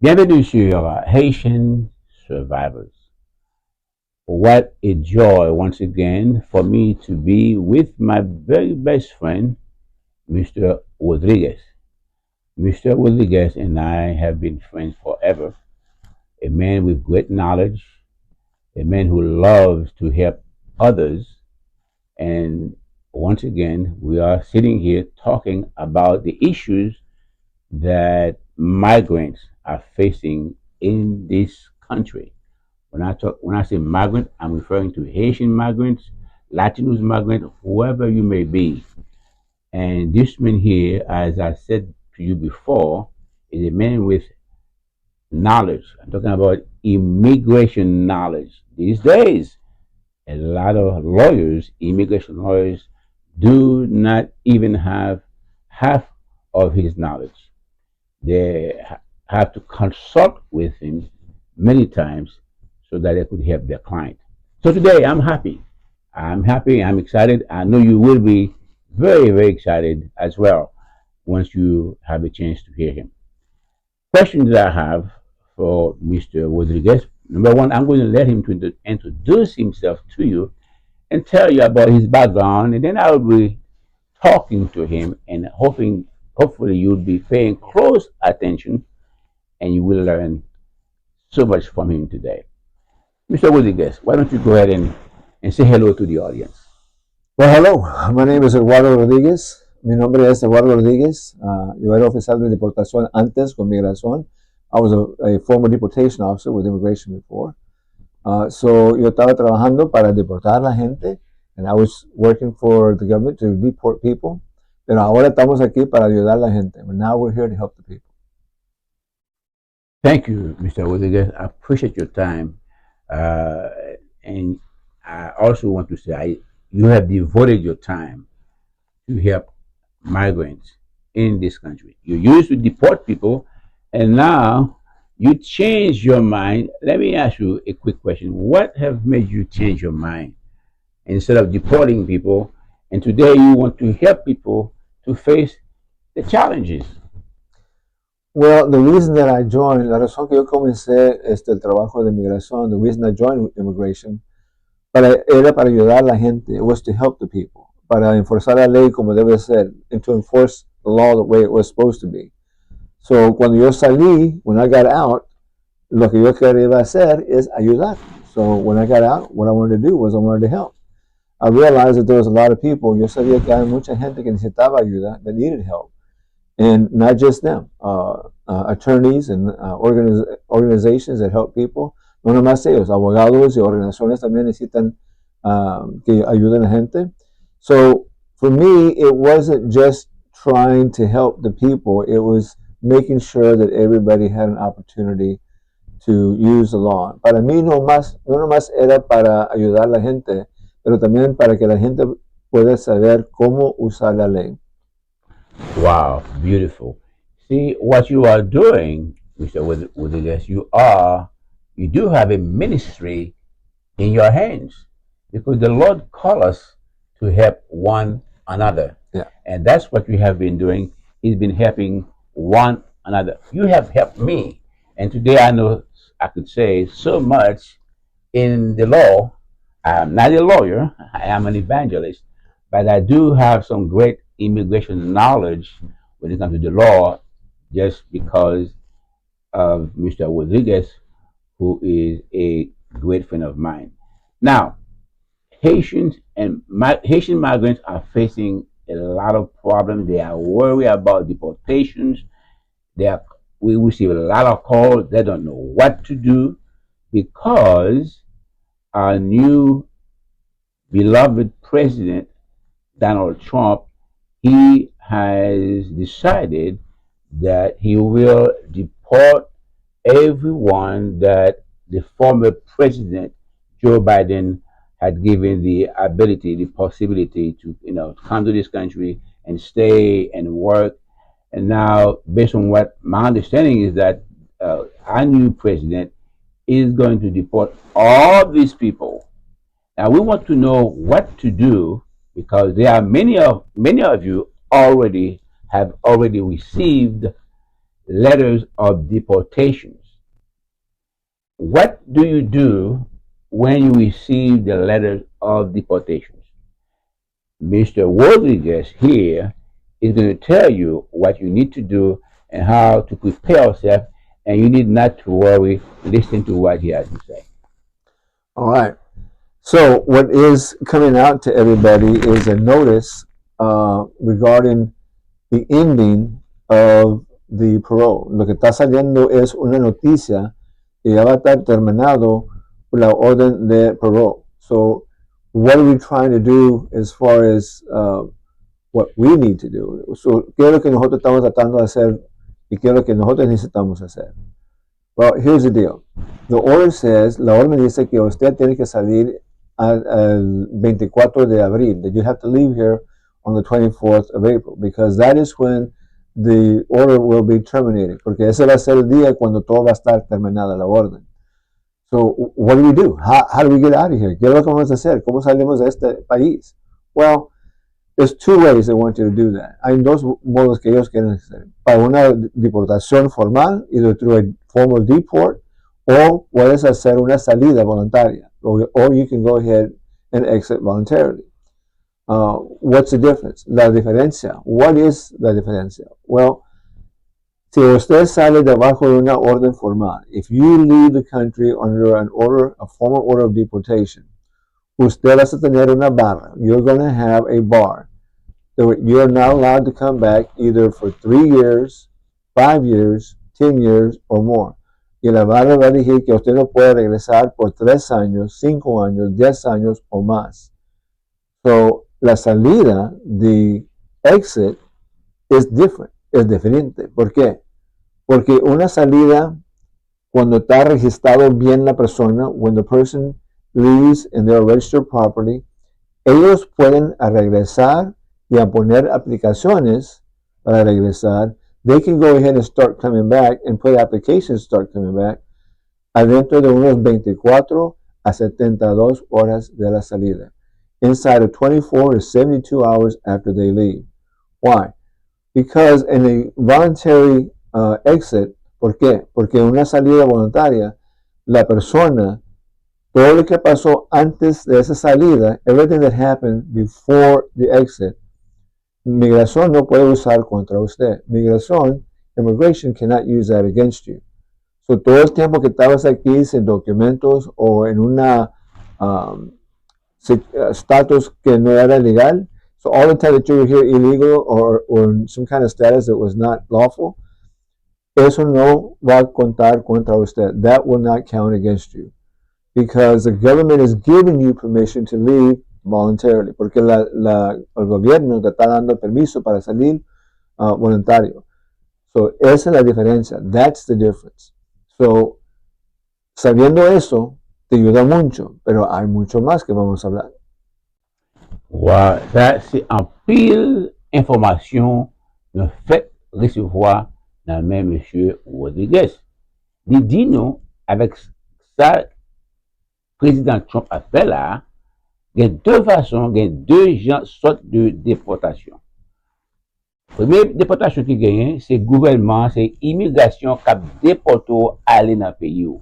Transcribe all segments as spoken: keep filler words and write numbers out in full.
Bienvenue sur Haitian Survivors. What a joy once again for me to be with my very best friend, Mister Rodriguez. Mister Rodriguez and I have been friends forever. A man with great knowledge, a man who loves to help others, and once again, we are sitting here talking about the issues that migrants are facing in this country. When I talk, when I say migrant, I'm referring to Haitian migrants, Latinos migrant, whoever you may be. And this man here, as I said to you before, is a man with knowledge. I'm talking about immigration knowledge. These days, a lot of lawyers, immigration lawyers, do not even have half of his knowledge. They ha- have to consult with him many times so that they could help their client. So today, I'm happy. I'm happy. I'm excited. I know you will be very, very excited as well once you have a chance to hear him. Question that I have for Mister Rodriguez. Number one, I'm going to let him to intro- introduce himself to you and tell you about his background, and then I will be talking to him and hoping, hopefully, you'll be paying close attention and you will learn so much from him today. Mister Rodriguez, why don't you go ahead and, and say hello to the audience? Well, hello. My name is Eduardo Rodriguez. Mi nombre es Eduardo Rodriguez. Uh, yo era oficial de deportación antes con migración. I was a, a former deportation officer with immigration before. Uh, so yo estaba trabajando para deportar a la gente, and I was working for the government to deport people. Pero ahora estamos aquí para ayudar a la gente. But now we're here to help the people. Thank you, Mister Rodriguez. I appreciate your time. Uh, and I also want to say I, you have devoted your time to help migrants in this country. You used to deport people, and now you change your mind. Let me ask you a quick question. What have made you change your mind? Instead of deporting people, and today you want to help people to face the challenges. Well, the reason that I joined, la razón que yo comencé este el trabajo de migración, the reason I joined immigration, para, era para ayudar a la gente, it was to help the people, para enforcer la ley como debe ser, and to enforce the law the way it was supposed to be. So, cuando yo salí, when I got out, lo que yo quería hacer es ayudar. So, when I got out, what I wanted to do was I wanted to help. I realized that there was a lot of people, yo sabía que hay mucha gente que necesitaba ayuda, that needed help. And not just them, uh, uh, attorneys and uh, organiz- organizations that help people. No nomás ellos, abogados y organizaciones también necesitan um, que ayuden a la gente. So, for me, it wasn't just trying to help the people, it was making sure that everybody had an opportunity to use the law. Para mí no más, no nomás era para ayudar a la gente, pero también para que la gente pueda saber cómo usar la ley. Wow, beautiful. See, what you are doing, Mister Rodriguez, you are, you do have a ministry in your hands because the Lord called us to help one another. Yeah. And that's what we have been doing. He's been helping one another. You have helped me. And today I know I could say so much in the law. I am not a lawyer, I am an evangelist, but I do have some great immigration knowledge when it comes to the law just because of Mister Rodriguez, who is a great friend of mine. Now, Haitians and mi- Haitian migrants are facing a lot of problems. They are worried about deportations. They are, we receive a lot of calls. They don't know what to do because our new beloved president, Donald Trump, he has decided that he will deport everyone that the former president, Joe Biden, had given the ability, the possibility to, you know, come to this country and stay and work. And now, based on what my understanding is that uh, our new president is going to deport all these people. Now we want to know what to do because there are many of many of you already have already received letters of deportations. What do you do when you receive the letters of deportations? Mister Rodriguez here is going to tell you what you need to do and how to prepare yourself, and you need not to worry. Listen to what he has to say. All right. So, what is coming out to everybody is a notice uh, regarding the ending of the parole. Lo que está saliendo es una noticia que ya va a estar terminado la orden de parole. So, what are we trying to do as far as uh, what we need to do? So, ¿qué es lo que nosotros estamos tratando de hacer y qué es lo que nosotros necesitamos hacer? Well, here's the deal. The order says, la orden dice que usted tiene que salir al, al veinticuatro de abril, that you have to leave here on the twenty-fourth of April, because that is when the order will be terminated, porque ese va a ser el día cuando todo va a estar terminada la orden. So, what do we do? How, how do we get out of here? ¿Qué es lo que vamos a hacer? ¿Cómo salimos de este país? Well, there's two ways they want you to do that. Hay dos modos que ellos quieren hacer. Para una deportación formal, either through a formal deport, o puedes hacer una salida voluntaria, or, or you can go ahead and exit voluntarily. Uh, what's the difference? La diferencia. What is la diferencia? Well, si usted sale debajo de una orden formal, if you leave the country under an order, a formal order of deportation, usted va a tener una barra. You're going to have a bar. So you're not allowed to come back either for three years, five years, ten years, or more. Y la barra va a decir que usted no puede regresar por tres años, cinco años, diez años o más. So, la salida, the exit, is different, es diferente. ¿Por qué? Porque una salida, cuando está registrado bien la persona, when the person leaves and they're registered properly, ellos pueden regresar y a poner aplicaciones para regresar. They can go ahead and start coming back and put applications to start coming back adentro de unos veinticuatro a setenta y dos horas de la salida, inside of twenty-four to seventy-two hours after they leave. Why? Because in a voluntary uh, exit, ¿por qué? Porque una salida voluntaria, la persona, todo lo que pasó antes de esa salida, everything that happened before the exit, migración no puede usar contra usted. Migración, immigration cannot use that against you. So, todo el tiempo que estabas aquí sin documentos o en una um, uh, status que no era legal, so all the time that you were here illegal or, or in some kind of status that was not lawful, eso no va a contar contra usted. That will not count against you. Because the government is giving you permission to leave voluntarily. Porque la, la, el gobierno te está dando permiso para salir uh, voluntario. So, esa es la diferencia. That's the difference. So, sabiendo eso, te ayuda mucho, pero hay mucho más que vamos a hablar. Wow, sa se anpil enfòmasyon nou fèk resevwa nan men mesye Rodriguez. Li di nou, avèk sa prezidan Trump ap fè la a, gen de fason, gen de jan sòt de depòtasyon. Premye depòtasyon ki genyen, se gouvènman an, se imigrasyon k ap depòte w ale nan peyi w.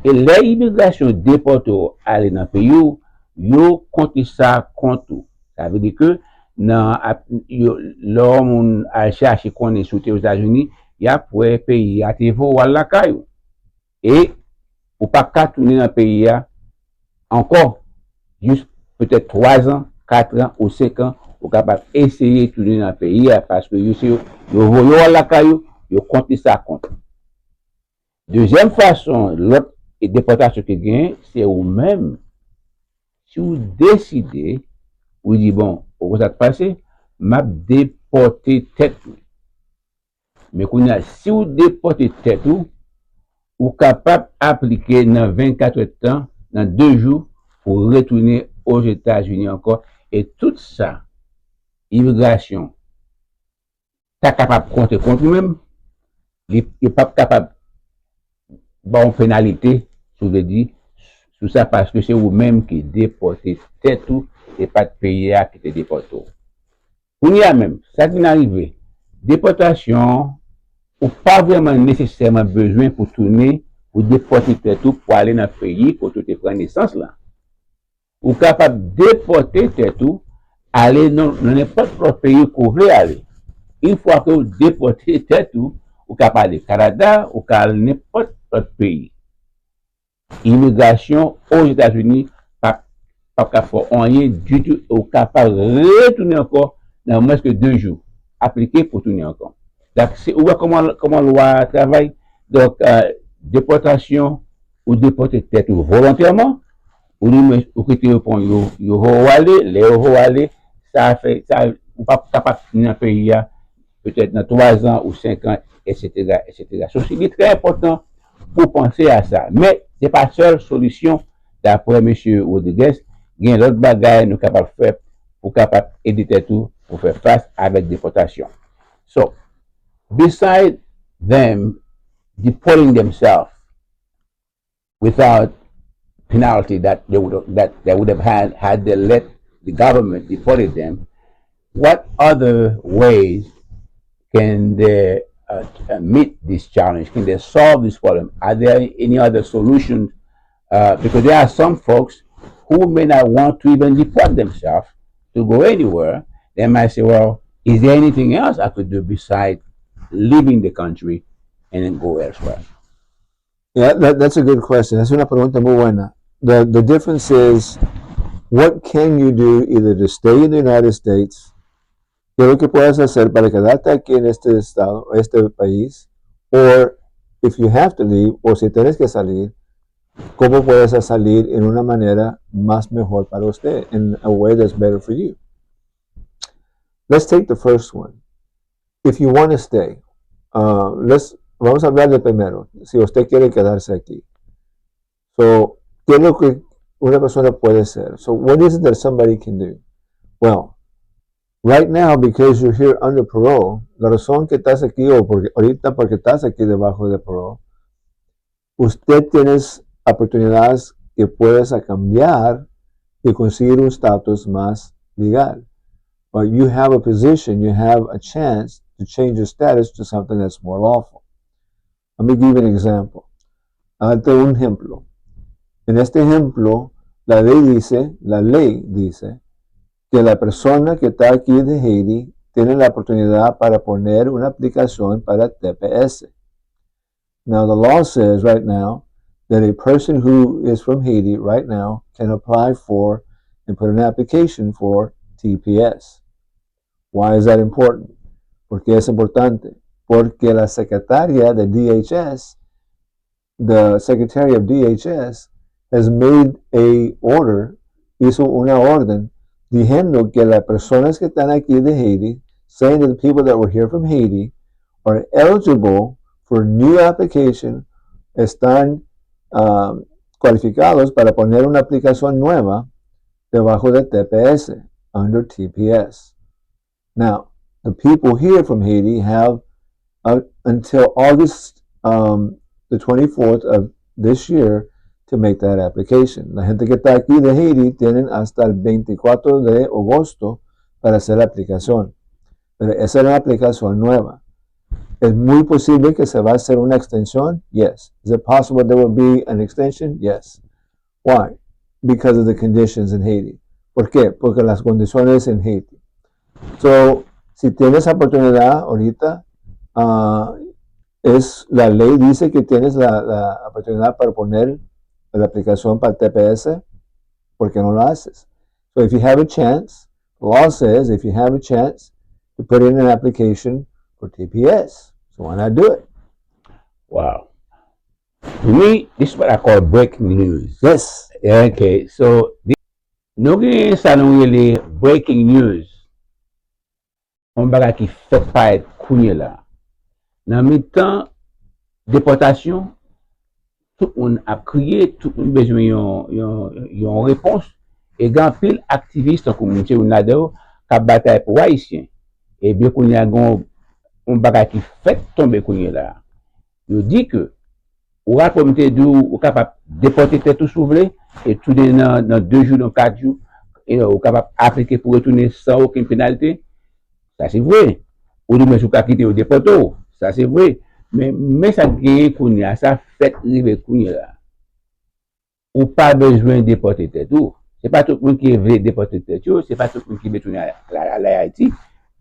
E lè imigrasyon depòte w ale nan peyi w, yo konte sa kont ou. Sa vle di ke nan ap- yo, lè yon moun al chache konnen si w te Ozetazini, y ap wè peyi a te voye w al lakay ou. E ou p ap ka tounen nan peyi a ankò, jis petèt twa zan, kat an ou senk an, ou kapab eseye tounen nan peyi a, paske yo se yo, yo voye w al lakay ou, yo konte sa kont ou. Dezyèm fason, lòt depòtasyon ki genyen, se ou menm, si w deside, ou di, bon, ou konn sa k pase, m ap depòte tèt mwen. Men kounye a, si w depòte tèt ou, ou kapab aplike nan vennkatrè tan, nan de jou, pou w retounen Ozetazini ankò. E tout sa, imigrasyon ta kapab konte kont ou menm, li, li p ap kapab ba w penalite, si w vle di, sou sa, paske se ou menm ki depòte tèt ou, se pa t peyi a ki te depòte w. Kounye a menm, sa k vin arive, depòtasyon ou pa vrèman nesesèman bezwen pou tounen, pou depòte tèt ou pou ale nan peyi kote ou te pran nesans lan. Ou kapab depòte tèt ou, ale nan, nan nenpòt lòt peyi ke w vle ale. Yon fwa ke w depòte tèt ou, ou ka pa ale Kanada, ou ka al nenpòt lòt peyi. Imigrasyon Ozetazini p ap, p ap ka fè w anyen ditou, e w kapab retounen ankò nan mwens ke de jou. Aplike pou tounen ankò. Donk, se, ou wè kòman, kòman lwa a travay? Donk, euh, depòtasyon, ou depòte tèt ou volontèman, ou di mwen, ou kite yo pran yo, yo voye w ale, lè yo voye w ale, sa fè, sa, ou p ap kapab nan peyi a, petèt nan twa zan ou senk an, etsetera, etsetera. So, se, li trè enpòtan pou panse a sa. Men, se pa sèl solisyon, daprè mesye Rodriguez, gen lòt bagay nou kapab fè pou kapab ede tèt ou pou fè fas avèk depòtasyon. So, beside them deporting themselves without penalty that they would, that they would have had had they let the government deported them, what other ways can they, uh, uh, meet this challenge? Can they solve this problem? Are there any other solutions? Uh, because there are some folks who may not want to even deport themselves to go anywhere. They might say, "Well, is there anything else I could do besides leaving the country and then go elsewhere?" Yeah, that, that's a good question. Es una pregunta muy buena. The, the difference is, what can you do either to stay in the United States? ¿Qué es lo que puedes hacer para quedarte aquí en este estado, este país? Or, if you have to leave, o si tienes que salir, ¿cómo puedes salir en una manera más mejor para usted, in a way that's better for you? Let's take the first one. If you want to stay, uh, let's, vamos a hablar de primero, si usted quiere quedarse aquí. So, ¿qué es lo que una persona puede hacer? So, what is it that somebody can do? Well, right now, because you're here under parole, la razón que estás aquí, o porque, ahorita porque estás aquí debajo de parole, usted tiene oportunidades que puedes a cambiar y conseguir un estatus más legal. But you have a position, you have a chance to change your status to something that's more lawful. Let me give you an example. Darte un ejemplo. En este ejemplo, la ley dice, la ley dice que la persona que está aquí de Haiti tiene la oportunidad para poner una aplicación para T P S. Now, the law says right now that a person who is from Haiti right now can apply for and put an application for T P S. Why is that important? ¿Por qué es importante? Porque la secretaria de D H S, the secretary of D H S, has made a order, hizo una orden, diciendo que las personas que están aquí de Haiti, saying that the people that were here from Haiti are eligible for new application, están, um, cualificados para poner una aplicación nueva debajo de T P S, under T P S. Now, the people here from Haiti have, uh, until August, um, the twenty-fourth of this year to make that application. La gente que está aquí de Haiti tienen hasta el veinticuatro de agosto para hacer la aplicación. Pero esa es una aplicación nueva. ¿Es muy posible que se va a hacer una extensión? Yes. Is it possible there will be an extension? Yes. Why? Because of the conditions in Haiti. ¿Por qué? Porque las condiciones en Haiti. So, si tienes esa oportunidad ahorita, ah, es, la ley dice que tienes la, la oportunidad para poner la aplicación para el T P S, ¿por qué no lo haces? So, if you have a chance, the law says if you have a chance to put in an application for T P S, so why not do it? Wow. To me, this is what I call breaking news. Yes. Okay, so, thi-, nou gen sa nou rele breaking news. Yon bagay ki fèk parèt kounye la. Nan mitan depòtasyon, tout moun ap kriye, tout moun bezwen yon, yon, yon repons. E gen anpil aktivis, tankou moun Thierry Nadeau, k ap batay pou Ayisyen. Ebyen, kounye a, gen yon, yon bagay ki fèk tonbe kounye la. Yo di ke, ou rapè m te di w, ou kapab depòte tèt ou si w vle, e tounen nan, nan de jou, nan kat jou, e ou kapab aplike pou retounen san okenn penalite. Sa se vre. Ou di mwen si w ka kite yo depòte w. Sa se vre. Men, men sa k genyen kounye a, sa fèk rive kounye a. Ou pa bezwen depòte tèt ou. Se pa tout moun ki vle depòte tèt yo, se pa tout moun ki vle tounen al Ayiti.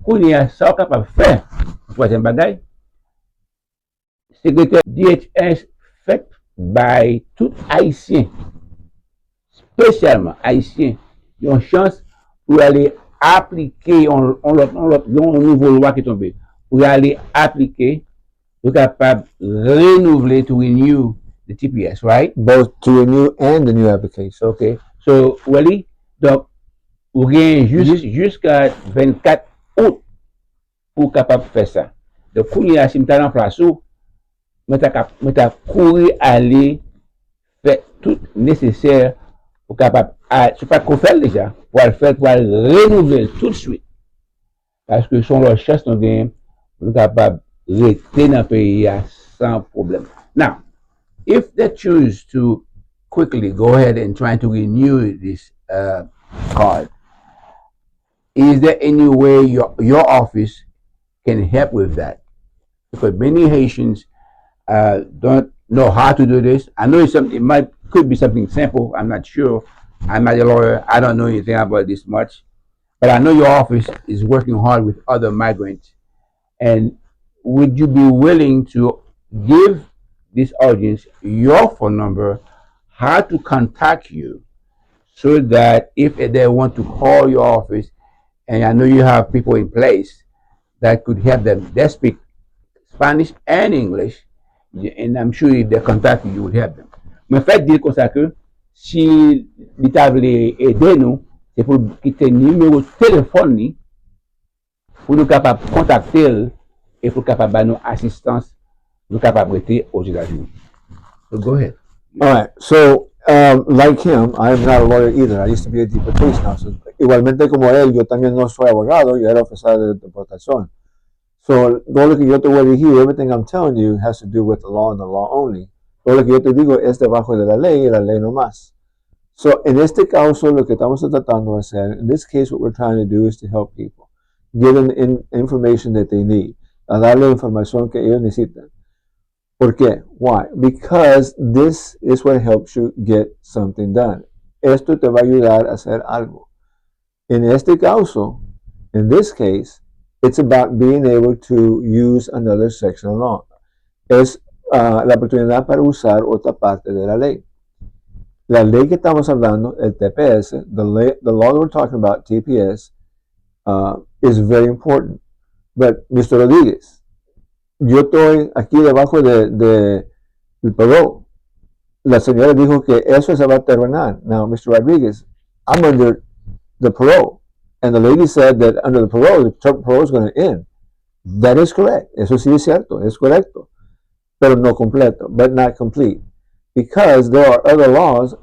Kounye a, sa w kapab fè, yon twazyèm bagay, sekretè D H S fèk bay tout Ayisyen, espesyalman Ayisyen, yon chans pou y ale aplike yon, yon lòt, yon lòt, yon nouvo lwa ki tonbe, pou y ale aplike, pou kapab renouvle, to renew the T P S, right? Both to renew and the new application. Ok. So, Wally, donk, ou gen jis, jiska vennkat out pou w kapab fè sa. Donk, kounye a, si m ta nan plas ou, mwen ta ka, mwen ta kouri ale fè tout nesesè pou kapab, a, si w pa t ko fè l deja, pou al fè l, pou al renouvle l toutswit. Paske se yon lòt chans nou genyen pou nou kapab rete nan peyi a san pwoblèm. Now, if they choose to quickly go ahead and try to renew this uh, card, is there any way your, your office can help with that? Because many Haitians uh, don't know how to do this. I know it's something, it might, could be something simple. I'm not sure. I'm not a lawyer. I don't know anything about this much. But I know your office is working hard with other migrants. And would you be willing to give this audience your phone number, how to contact you, so that if they want to call your office, and I know you have people in place that could help them, they speak Spanish and English, and I'm sure if they contact you, you would help them. Mwen fèk di l konsa ke si li ta vle ede nou, se pou l kite nimewo telefòn li, pou nou kapab kontakte l e pou l kapab ba nou asistans, nou kapab rete Ozetazini. So go ahead. All right. So, um, like him, I am not a lawyer either. I used to be a deportation officer. Igualmente como él, yo también no soy abogado, yo era oficial de deportación. So, todo lo que yo te voy a decir, everything I'm telling you has to do with the law and the law only. Todo lo que yo te digo es debajo de la ley y la ley no más. So, en este caso, lo que estamos tratando de hacer, in this case, what we're trying to do is to help people, give them the in- information that they need, a darle la información que ellos necesitan. ¿Por qué? Why? Because this is what helps you get something done. Esto te va a ayudar a hacer algo. En este caso, in this case, it's about being able to use another section of law. Es uh, la oportunidad para usar otra parte de la ley. La ley que estamos hablando, el T P S, the, lay, the law that we're talking about, T P S, uh, is very important. But, Mister Rodriguez, yo estoy aquí debajo de, de, del parole. La señora dijo que eso se va a terminar. Now, Mister Rodriguez, I'm under the parole. And the lady said that under the parole, the parole is going to end. That is correct. Eso sí es cierto, es correcto. Pero no completo, but not complete. Because there are other laws,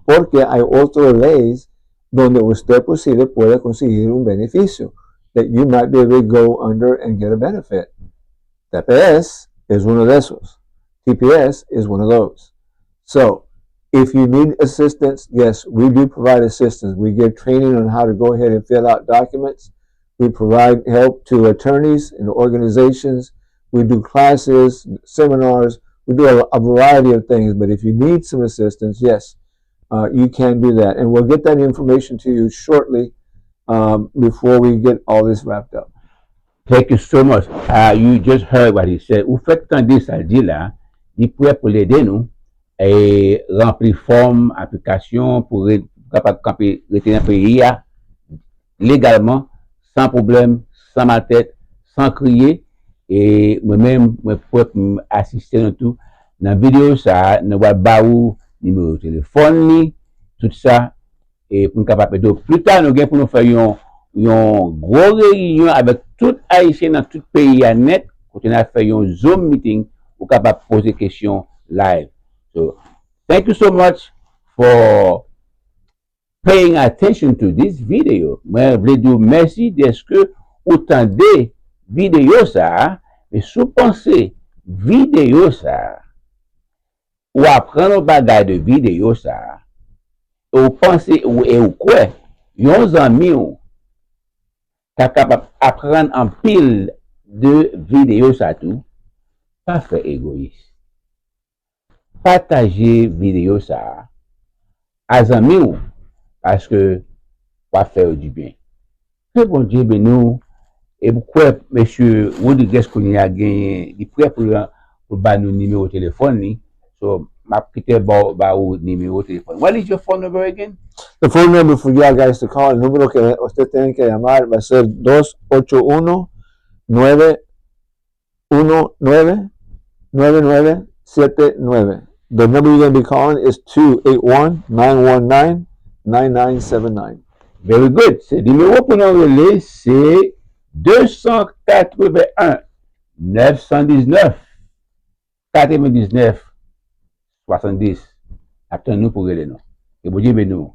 porque hay otras leyes donde usted posible puede conseguir un beneficio, that you might be able to go under and get a benefit. T P S is one of esos. T P S is one of those. So, if you need assistance, yes, we do provide assistance. We give training on how to go ahead and fill out documents. We provide help to attorneys and organizations. We do classes, seminars. We do a, a variety of things. But if you need some assistance, yes, uh, you can do that. And we'll get that information to you shortly um, before we get all this wrapped up. Thank you so much. Uh, you just heard what he said. Ou fèk tande sa l di la, li prè pou l ede nou e ranpli fòm aplikasyon pou re, kapab kanpe, rete nan peyi a legalman, san pwoblèm, san maltèt, san kriye. E mwen menm, mwen prè pou m asiste nou tou nan videyo sa a. Nou pral ba ou nimewo telefòn li, tout sa, e pou n kapab ede w. Pli ta, nou gen pou nou fè yon, yon gwo reyinyon avèk tout Ayisyen nan tout peyi a nèt, kote n ap fè yon Zoom meeting, ou kapab poze kesyon live. So, thank you so much for paying attention to this video. Mwen vle di w mèsi dèske ou tande videyo sa a, men si w panse videyo sa a, ou aprann yon bagay de videyo sa a, e ou panse ou, e ou kwè yon zanmi w ta kapab aprann anpil de videyo sa tou, Pa fè egoyis. Pataje videyo sa a a zanmi w, paske w ap fè yo dibyen. Ke Bondye beni w. E m kwè mesye Rodriguez kounye a genyen, li prè pou l, pou l ba nou nimewo telefòn li. So, m ap kite ba, ba ou nimewo telefòn. What is your phone number again? The phone number for you guys to call, el número que usted tiene que llamar va a ser dos ocho uno, nueve uno nueve, nueve nueve siete nueve. The number you're going to be calling is two eight one, nine one nine, nine nine seven nine. Very good. Se nimewo pou nou rele, se de san katreven en, nèf san diznèf, katreven diznèf, swasanndis. N ap tann nou pou rele nou. Ke Bondye beni w.